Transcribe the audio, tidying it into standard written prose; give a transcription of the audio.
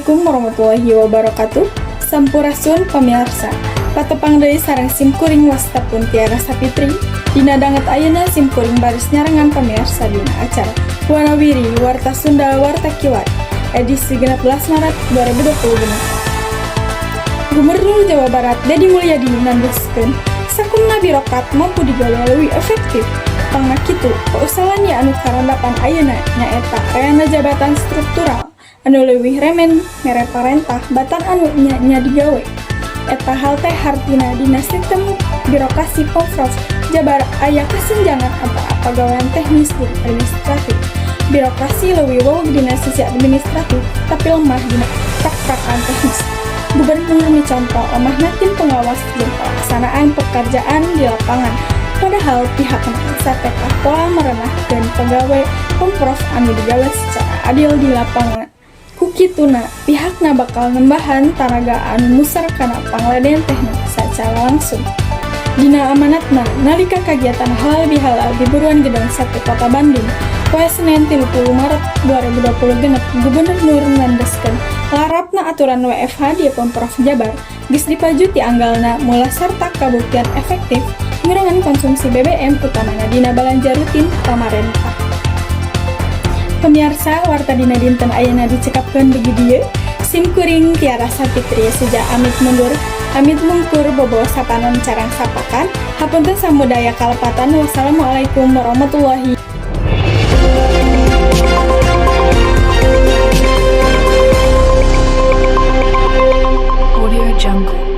Assalamualaikum warahmatullahi wabarakatuh. Sampurasun, pamirsa. Patepang deui sareng sim kuring, wasta pun Tiara Sapitri. Dina danget ayeuna sim kuring baris nyarengan pamirsa dina acara Warawiri Warta Sunda Warta Kiwari edisi 16 Maret 2026. Gubernur Jawa Barat Dedi Mulyadi nandeskeun sakumna birokrat mampu digawe leuwih efektif. Pangna kitu, pausalan anu karandapan ayeuna nyaeta reana jabatan struktural anu leuwih remen mere parentah batan anu nya-nya digawe. Eta hal teh hartina dina sistem birokrasi Pemprov Jabar aya kasenjangan antara pagawean teknis jeung administratif. Birokrasi leuwih waweg dina sisi administratif, tapi lemah dina prak-prakan teknis. Gubernur miconto lemahna tim pengawas jeung pelaksanaan pekerjaan di lapangan. Padahal pihakna satekah pola merenahkeun pagawe Pemprov anu digawe secara adil di lapangan. Ku kituna, pihakna bakal nembahan tanaga anu muser kana pangleden tehna sacara langsung. Dina amanatna nalika kagiatan halal bihalal di Buruan Gedong Sate Kota Bandung, poe Senin 30 Maret 2026, Gubernur Nur nandeskeun larapna aturan WFH di Pemprov Jabar geus dipaju ti anggalna mula sarta kabuktian efektif ngurangan konsumsi BBM, utamana dina balanja rutin pamarentah. Pemirsa, warta dina dinten ayeuna dicekapkeun dugi dieu. Sim kuring Tiara Sapitri seja amit mundur, amit mungkur, bobo sapanon carang sapakan. Hapunten samudaya kalepatan. Wassalamualaikum warahmatullahi. Audio Jungle.